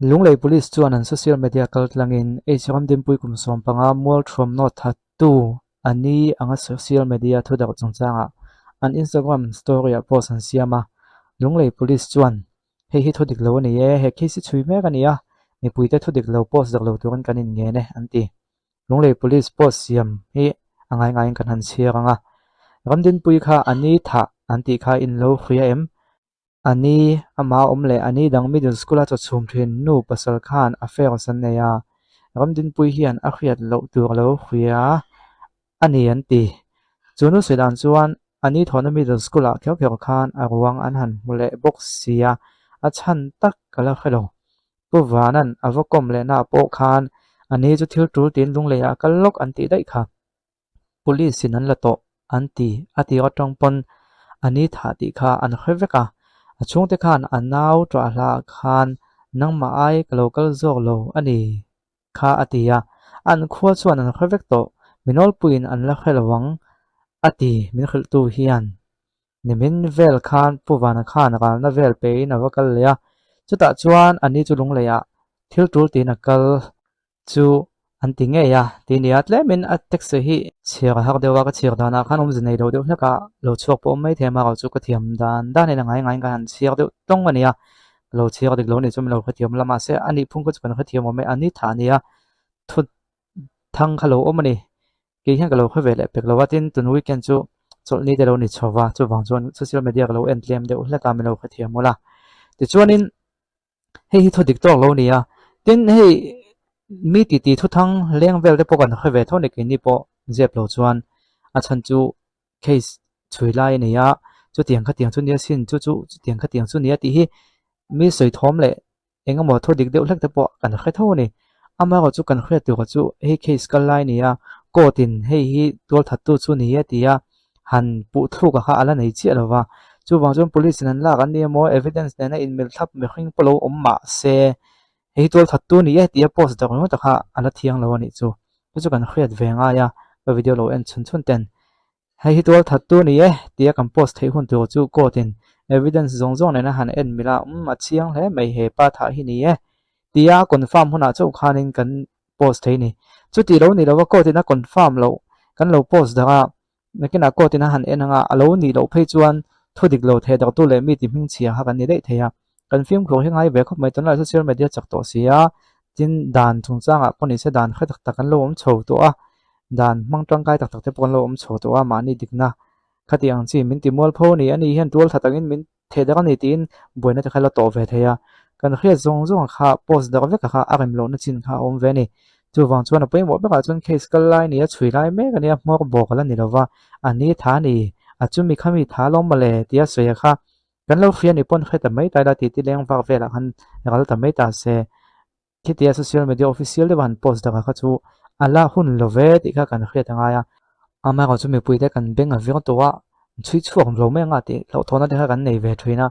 Lunglei Police chuan an social media kaltlangin H Ramdinpui kum 15 mualthuam nawt thattu a ni anga social media thudarh chungchangah an Instagram story-ah post an siam a. Lunglei Police chuan, Hei hi thudik lo a ni e, he case hi chhui mek a ni a, mipuite thudik lo post dak lo turin kan inngen e, an ti. Lunglei Police post siam hi a ngai ngaiin kan han chhiar ang a. Ramdinpui kha a ni thah an tih kha in lo hria em? A ni, amah awm leh a ni dang middle school a chawchhum thin nu pasal khan affair an nei a, Ramdinpui hian a hriat loh tur a lo hria a ni an ti. Chu nu sawi dan chuan a ni thawhna middle school ah kher kher khan a ruang an han hmu leh bawk si a, a chhan tak ka la hre lo. Pu Vanan a va kawm lehna ah pawh khan a ni chu thil tul tiin lunglei ah a kal lawk an tih daih kha. Police in an la tawh an ti a tir atang pawn a ni thah tih kha an hre vek a, a chhungte khan a nau ṭah hlah khan nangmah ai ka lo kal zawk lo a ni kha a ti a, an khua chuan an hre vek tawh, mi nawlpuiin an la hre lo ang a ti min hrilhtu hian. Nimin vel khan Pu Vana khan ralna vel pein a va kal leh a, chutah chuan a ni chu lungleiah thil tul tiin a kal chu an ti ngei a ti nia tlemin a text hi chhiar a har deuh a ka chhiar danah khan awmze nei lo deuh hlek a lo chhuak pawh awm mai thei a marawh chu ka thiam dan danin a ngai ngaiin ka han chhiar deuh tawng a nia ka lo chhiar dik lo ni chu min lo hrethiam la mahse a nih phung kha chu kan hrethiam awm e a ni thah a nia thu thang kha lo awm a ni kei hian ka lo hre ve leh pek lo a tin tun weekend chu chawlhni te lo ni chho va chuvang chuan social media ka lo en tlem deuh hlek a min lo hrethiam ula tichuanin. Hei hi thu dik tawk lo a ni a, tin hei mi titi thuthang leng vel te pawh kan hre ve tho ni keini pawh zep lo chuan a chhan chu case chhui lai a ni a, chutiang khatiang chu nia sin chu chu chutiang khatiang chu nia tih hi mi sawi thawm leh eng emaw thu dik deuh hlek te pawh kan hre tho a ni. Amaherawhchu chu kan hriat tur chu hei case kal lai a ni a, court in hei hi tualthattu chu ni a ti a. han puh thluk a kha a la nei chiah lo va, chuvang chuan police in an lak an ni emaw evidence nena inmil thlap mihring pawh lo awm mah se hei hi tualthat tu ni e tih a post dak ringawt a kha a la thiang lo a nih chu, chu chu kan hriat ve ngai a ka video lo en chhun chhun ten hei hi tualthat tu ni e tih a kan post theih hun tur chu court in evidence zawng zawng nena han en mil a umm a chiang hle mai he pa thah hi ni e tih a confirm hunah chauh khanin kan post thei ni. Chuti lo ni lova court in a confirm loh kan lo post dak a, nakinah court in a han en anga a lo nih loh phei chuan thu dik lo theh daktu leh mi ti hmingchhia kha kan ni daih thei a. Kan fimkhur hi ngai ve khawp mai tunlai social media chak tawh si a, tin dan chungchangah pawh nise dan hre tak tak kan lo awm chho tawh a, dan hmang tangkai tak tak te pawh kan lo awm chho tawh a mahni dikna khati ang chi min ti mualpho a ni a ni hian tual tha takin min Theh dak a ni tiin buaina te kha la tawh ve thei a, kan hriat zawng zawng kha post dak vek a kha a rem lohna chin kha a awm ve a ni. Chuvang chuan a pawimawh berah chuan case kal lai a ni a, chhui lai mek a nia, hmawr bawk a la ni lo va, a ni tha a ni, a chumi kha mi tha lawm mawle tia sawi a kha kan lo hria ni pawn hre ta mai ta ila titi leng vak velah khan ral ta mai ta se. Khitia social media official deuh a han post dak a kha chu a la hun lo ve tih kha kan hriat a ngai a. Amaherawhchu chu mipuite kan beng a vir tawh a, chhui chhuak lo mai anga tih hlauhthawhna te kha kan nei ve thin a.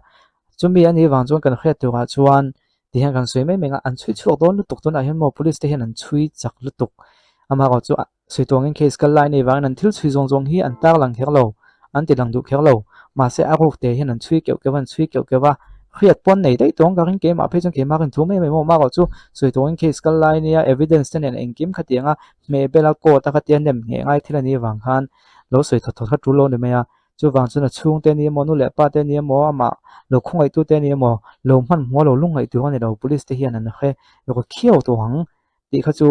Chumi a nih vang chuan kan hriat turah chuan ti hian kan sawi mai mai ang a, an chhui chhuak dawn lutuk tunah hian maw police te hian an chhui chak lutuk. Amaherawhchu chu sawi tuangin case kal lai a nih vangin an thil chhui zawng zawng hi an tarlang kher lo, an ti lang duh kher lo. Mahse a ruk te hian an chhui keuh keuh a, an chhui keuh keuh a, hriat pawn nei daih tawng ka ring keimah phei chuan keimah rin thu mai mai maw amaherawh chu sawi tuangin case kal lai nia evidence te nen engkim khatianga hmeh bela court a khatia nem ngheh ngai thil a nih vang khan lo sawi thawt thawt kha tul lo ni mai a. Chuvang chuan a chhungte ni emaw, nu leh pa te ni emaw, amah lo khawngaihtu te ni emaw, lo hmanhmawh lo lungngaih tur a ni lo, police te hian an hre rawk khiau tawh ang tih kha chu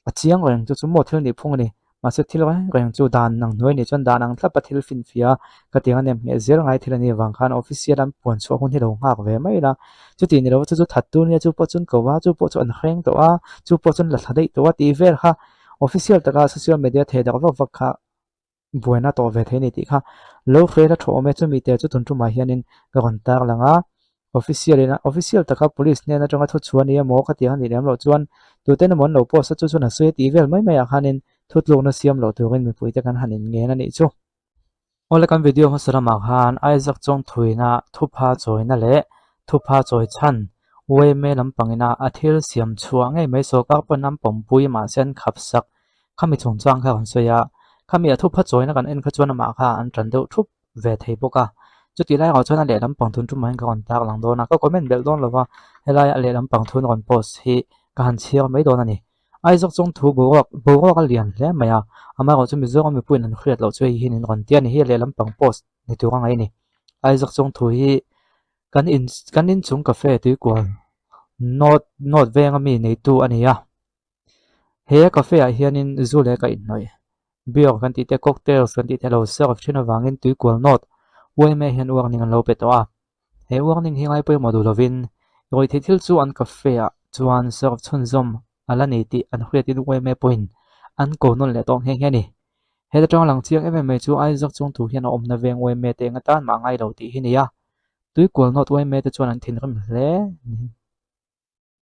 A chiang reng chu chu maw thil nih phung a ni. Mahse thil reng reng chu dan ang hnuai nih chuan dan ang thlap a thil finfiah a, ka tiang a nem ngheh zel ngai thil a nih avang khan official an puan chhuah hun hi lo nghak ve mai ila. Chuti ni lo chu chu that tur nia chu pawh chuan ko a, chu pawh chu an hreng tawh a, chu pawh chuan la thla daih tawh a tih vel kha official taka social media thei dak vak vak kha buaina tawh ve thei a ni tih kha lo hre la thawh awm e. Chumi te chu tun tumah hianin ka rawn tar lang a, official in official taka police hnen atanga thu chhuah a ni emaw khatiang a nih lem loh chuan tuten emaw an lo post a chu chuan a sawi a tih vel mai mai ah khanin thutlukna siam loh turin mipuite kan han inngen a nih chu. Awle kan video hmasa lamah khan Isaac Chawngthuina thupha chawina leh thupha chawi chhan UMA lampangina a thil siam chhuah ngei mai sawrkar pawn an pawmpui mahse an khap sak Khami chungchang kha kan sawi a, khami a thupha chawina kan en kha chuan amah kha an tan deuh thup ve thei bawk a. Chutih lai erawh chuan a lehlam pang tun tumah hian ka rawn tak lang dawn a, ka comment belh dawn lo va. Helai a lehlam pang thu an rawn post hi ka han chhiar mai dawn a ni. Aizawk chung thu boruak boruak a lian hle mai a, amaherawh chu Mizoram mipuiin an hriat loh chu hei hian in rawn ti a ni hi a lehlam pang post ni tur a ngaih a ni. Aizawk chung thu hi kan in kan inchung cafe tuikual North North venga mi neitu a ni a. He cafe ah hianin zu leh ka inhnawih beer kan tih te cocktails kan tih te a lo serve thin avangin tuikual North yma hian warning an lo pe tawh a. He warning hi ngai pawimawh duh lovin ruihtheih thil chu an cafe ah chuan serve chhunzawm a la nei tih an hriatin yma pawhin an ko nawn leh tawh nghe nghe a ni. Heta tang lang chiang em em mai chu Isaac chungthu hian a awmna veng yma te eng atan mah ngai lo tih hi a ni a, tuikual North yma te chuan an thinrim hle.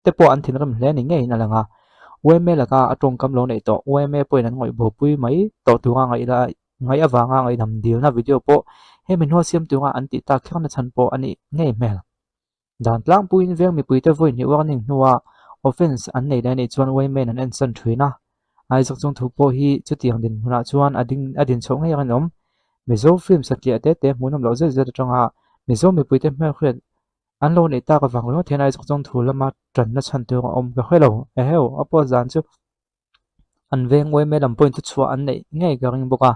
Te pawh an thinrim hle ni ngeiin a lang a. Yma laka a tawngkam lo neih tawh yma pawhin an ngawih bopui mai tawh tura ngaih la ngaih avanga ngaihdam dilna video pawh hemi hnua siam tura an tih tak kherna chhan pawh a nih ngei hmel. Dan tlangpuiin veng mipuite vawi hnih warning hnua offence an nei leh anih chuan yma in an ensan thin a. Isaac chung thu pawh hi chutiang dinhmunah chuan a ding a din chhoh ngei a rinawm. Mizo film satliah te te hmuhnawm loh zet zet atanga Mizo mipuite hmelhriat An lo neih tak avang ringawt hian Isaac chuan thu lama tanna chhan tur a awm ka hre lo. Eheu, a pawh zan chu an veng Uaime lam pawhin thuchhuah an neih ngei ka ring bawk a.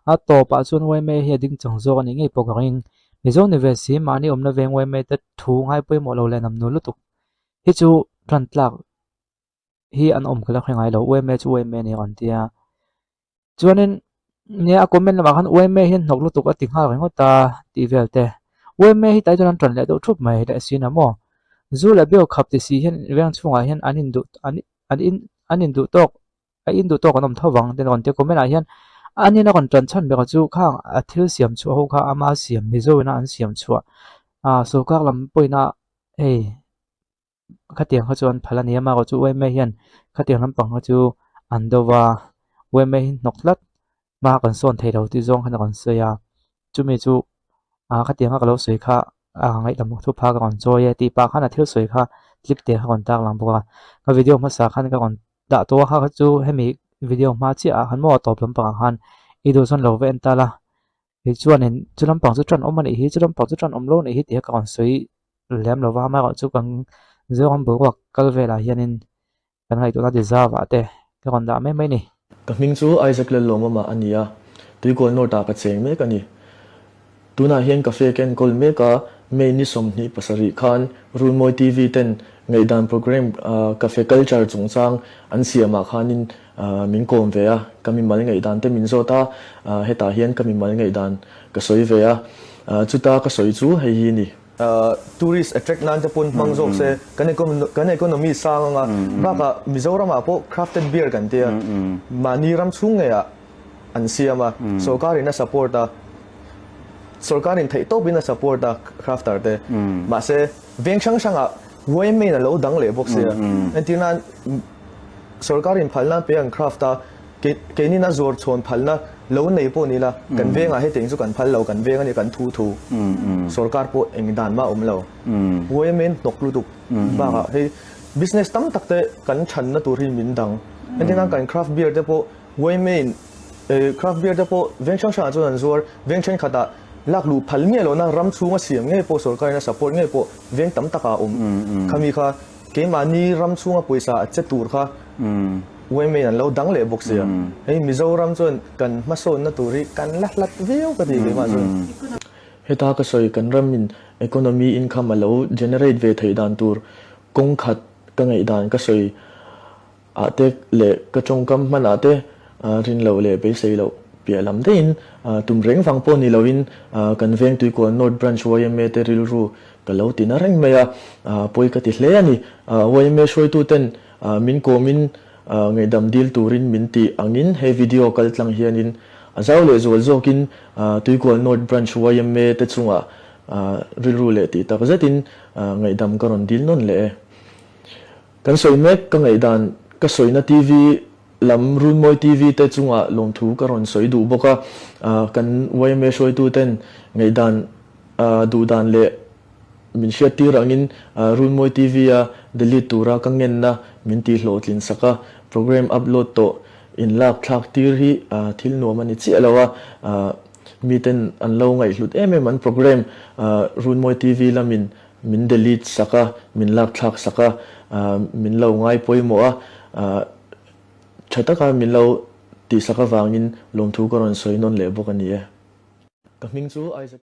A tawpah chuan Uaime hi a ding chang zawk a nih ngei pawh ka ring. Mizo ni ve si, mahni awmna veng Uaime te thu ngai pawimawh lo leh namnu lutuk hi chu tan tlak hi an awm ka la hre ngai lo. Uaime chu Uaime a ni rawn ti a. Chuanin nia a comment lamah khan yma hian hnawk lutuk a ti nghal ringawt a tih vel te. Yma hi tlai chuan an ṭan leh deuh ṭhup mai leh sin a maw. Zu leh biak khap ti si hian veng chhungah hian an induh an an in an induh tawk a induh tawk an awm tho vang ten a rawn ti a comment ah hian an in a rawn ṭan chhan ber chu khang a thil siam chhuah ho kha ama siam Mizo ina an siam chhuah ah sorkar lam pawhin a hei Khatiang kha chu an phal a ni a, amaherawh chu yma hian khatiang lampang kha chu an do va, yma hi hnawk tlat hma kan sawn thei lo tih zawng khan a rawn sawi a, chumi chu ah khatiang kha ka lo sawi kha a ngaihdam thupha ka rawn chawi e tih pah khan a thil sawi kha clip te kha rawn tar lang bawk a, ka video hmasa khan ka rawn dah tawh a kha kha chu hemi video hma chiah ah khan maw a tawp lampang ah khan i duh chuan lo va en ta la. Kei chuanin chu lampang chu ṭan awm a nih hi, chu lampang chu ṭan awm lo a nih hi tih kha ka rawn sawi lem lo va, amaherawh chu kan Zoram boruak kal velah hianin kan ngaihtuahna ti zauah te ka rawn dah mai mai a ni. Ka hming chu Isaac Lallawmawma a ni a, Tuikawl North ah ka cheng mek a ni. Tunah hian cafe ka enkawl mek a, May ni 27 khan Runmawi TV ten ngaihdan programme Cafe Culture chungchang an siamah khanin Min kawm ve a, ka mimal ngaihdan te min zawt a, hetah hian ka mimal ngaihdan ka sawi ve a, chuta ka sawi chu hei hi ni. Tourist attract nan te pawn hmang zawk se, kan kan economy sang anga, bakah Mizoramah pawh crafted beer kan tia, mahni ram chhung ngeiah an siam a, sorkarin a support a, sorkarin theihtawpin a support a crafter te, mahse veng hrang hrangah yma in a lo dang leh bawk sia, entirnan Sorkar in phalna pe an craft a, keinin a zuar chhawn phalna lo nei pawh ni la, kan vengah hetiang chu kan phal lo, kan veng a ni kan thu thu. Sorkar pawh eng dan mah a awm lo. Yma in hnawk lutuk bakah hei business tam tak te kan chhanna tur hi min dang. Entirnan kan craft beer te pawh yma in craft beer te pawh veng hrang hrangah chuan an zuar, veng thenkhatah lak luh phal miah lohna ram chhunga siam ngei pawh sorkar in a support ngei pawh veng tam takah a awm. Khami kha Keimahni ram chhunga pawisa a che tur kha yma in an lo dang leh bawk sia. Hei Mizoram chuan kan hmasawnna tur hi kan la hlat viau ka ti keimah chuan. Heta ka sawi kan ramin economy income a lo generate ve theih dan tur kawng khat ka ngaihdan ka sawi ah te leh ka tawngkam hman ah te rin loh leh beisei loh piah lam daihin tum reng vang pawh ni loin kan veng Tuikual North Branch yma te rilru Ka lo ti na reng mai a, pawi ka ti hle a ni. Yma hruaituten min kawmin ngaihdam dil turin min tih angin he video kal tlang hianin a zau leh zual zawkin Tuikual North Branch yma te chungah rilru leh tih tak zetin ngaihdam ka rawn dil nawn leh e. Kan sawi mek ka ngaihdan ka sawina TV lam Runmawi TV te chungah lawmthu ka rawn sawi duh bawk a, kan yma hruaituten ngaihdan Duhdan leh min hriattir angin Runmawi TV a delete tura ka ngenna min tih hlawhtlin sak a, program upload tawh in lak thlak tir hi thil nuam a ni chiah lo a, miten an lo ngaihhlut em em an program Runmawi TV lamin. min delete sak a, min lakthlak sak a, min lo ngai pawimawh a, tha taka min lo tihsak avangin lawmthu ka rawn sawi nawn leh bawk a ni e. Ka hming chu Isaac.